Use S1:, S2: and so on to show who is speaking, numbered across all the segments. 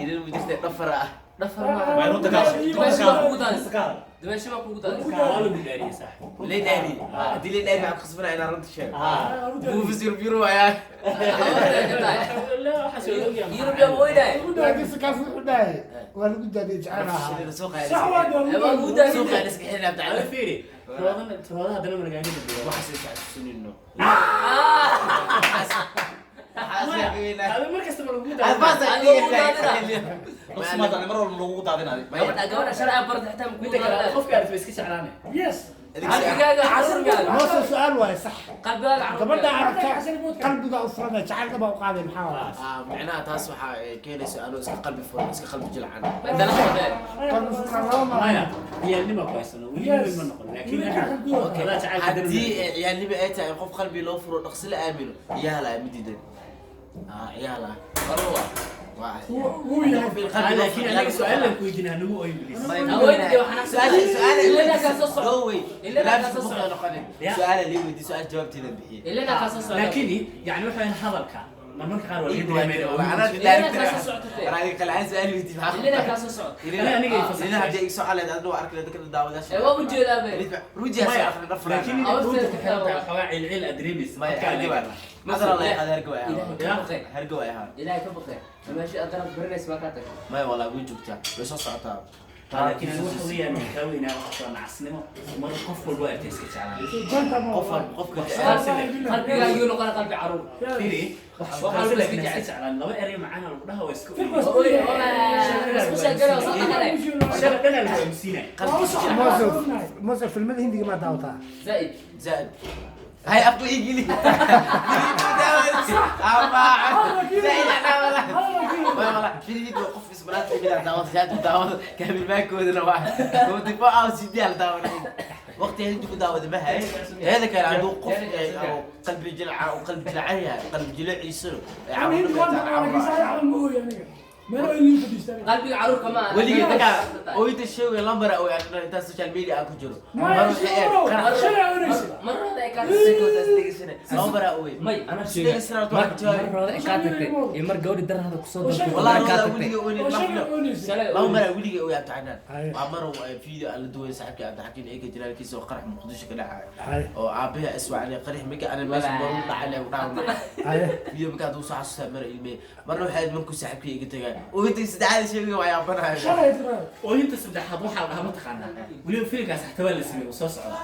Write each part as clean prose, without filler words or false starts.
S1: Ilin mu jirtay, dhafar ah.
S2: Dhafar maaha.
S3: Waa runta ka
S2: Dimaasho baa kugu daadis.
S3: Runta ka hadal.
S2: Dimaasho baa kugu daadis.
S4: Waa lagu dhaariyey, saaxiib.
S1: Lay dhaari, haddii lay dhaari, waxaan khasbanaa inaan runta sheego.
S3: Ah.
S1: Buufis Yurub, Yurub ayaa.
S4: La, waxaas waa la ogyahay.
S2: Yurub yaa mooydaay.
S5: Laakiin si kaas wuxuu dhahay waa lagu daadiyay jecel ahaa.
S1: Suuqa
S6: Sax waa.
S2: Ee, waa lagu daadiyay.
S1: suuqa iska xidhnaa.
S4: Ala
S1: Abdicala.
S4: fiiri, roodan rooda haddana markaaga dambeeya.
S1: Waxaas is xasuusinino.
S4: Adi mar kastaba lagu
S3: Nafsi maadaan mar walba lagugu daadinayo.
S2: Gabadha sharci barta xitaa ma kugu
S4: Midda kale,
S2: daadinaayo.
S4: qofka aragti waa iska jeclaanay.
S6: Yes.
S2: Qalbigaaga caruurkaaga.
S5: Hoose su-aal waaye, sax.
S2: Qalbigaaga
S5: Gabadha
S2: caruurkaaga.
S5: aragta qalbiga u furana, jacaylka baa u qaaday, maxaa waa?
S1: Micnaha taas waxaa keenaysa anuu iska qalbi furan, iska qalbi jilcan.
S2: Haddana qabee.
S5: Qalbi furan lama
S4: Maya,
S5: mara.
S4: ciyaalnima ku haysano weli weyn ma noqon, laakiin
S1: Okay.
S4: adaa jacaylka
S1: Haddii ciyaalnimo ay tahay in qof qalbi loo furo, dhaqsi la aamino, ciyaala ma diidan. Ciyaala
S2: Baruwa.
S1: waa.
S6: Wuu yahay.
S4: Laakiin anaga su-aal ku weydiin, hanagu oyn, please.
S2: Haweeneyda waxaan Ilaa kaa soo socdo. Ilaa kaa soo socdo.
S1: Su-aala lii weydiiy, su-aal jawaabteeda bixiye.
S2: Ilaa kaa soo socdo.
S4: Laakiin yani waxa weeyaan hadalka marmarka qaar waa laga dareemaya.
S2: Ilaa kaa soo socotay.
S1: Su-aal weydiiy.
S2: Ilaa kaa soo socdo.
S4: Aniga i fasax.
S1: Ilaa haddii iga soo caleed adna waa arkay dadka daawadaasha.
S2: Ee, waa u jeedaa be.
S1: Rujiya.
S4: Maya,
S1: soo
S4: laakiin inay dhuunta ku xiran tahay waxoogaa cilcil aad dareemaysa.
S1: Maya.
S4: Marka
S1: Hergow Allah yaqaan, hergow ay
S2: Ilaahay
S1: ahaa.
S2: ka baqee.
S1: Hergow ay ahaa.
S2: Ilaahay ka baqee. Meesha aad darad baranaysa waa kaa tagtay.
S1: Maya, walaa way joogtaa, way soo socotaa.
S4: Laakiin aniga waxa weeyaan waan kaa weynaa, waxa waa nacasnimo mar qof walba artay iska jeclaan.
S1: Qof walba qofka
S2: Qalbigaaga yuu noqona qalbi caruur.
S4: Fiiri, wax
S2: Wax
S4: shukaansi
S2: walba
S4: laakiin
S2: iska
S4: iska
S2: jecel.
S4: jeclaan, laba erey macaan oo lagu dhaha waa iska
S2: Isku sheegana soo dhaqanay.
S4: Shala dhan lagu aaminsiinaya.
S5: Mose, Mose, filmada Hindiga maa daawataa?
S2: Zaid.
S1: زائد هاي ابو يجي زائد انا والله والله في فيديو قف اسمه في داوود زاد داوود كامل ما كودنا واحد هو دفاع او سيدي على داوود وقت هندي داوود ما هي هذا كان عنده قف أو قلب جلع او قلب جلعيها قلب جلع يصير.
S2: Qalbiga caruurka ma aha.
S1: Weligii dadka ooyda sheegay lambar oo yani inta social media aan ku jiro.
S2: Marrooda ay kaa tagtay.
S1: Lambar ooy.
S2: May ana sheegay. Marrooda ay kaa tagtay. Iyo mar gabadhi darahada kusoo dartay.
S1: والله
S2: kaa
S1: هذا
S2: tagtay.
S1: weligii ooyna.
S2: Shalay.
S1: Laba mar weligii ooy Abdixanaan.
S5: Haye.
S1: Waa mar uu video aan la duway saaxiibkii Cabdixakiin eega jalaalkiisa oo qarax Muqdisho ka dhacay
S5: Haye.
S1: oo aabaha iswacnay qarax marka ana meesha maru dhacay u dhaawacay.
S5: Haye.
S1: Video marka uu soo xasuustaa mar ilmey marna waxay ahayd markuu saaxiibkii iga tagay ooyinta saddexaad sheegay waa yaabanahay.
S4: Oohinta saddexaad waxaa la dhahaa, mataqaanaa, weliba filimkaas xataa waa la sameeyey, uu soo socda,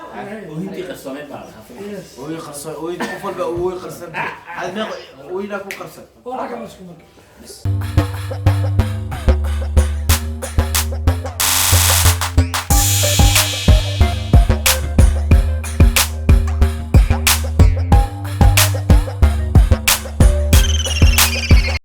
S4: oohintii qarsooneed baa la dhahaa filimkaas.
S1: Ooy qarsan, ooy qof walba ooy qarsan, hal meeq ooyna ku qarsan.
S6: Marka.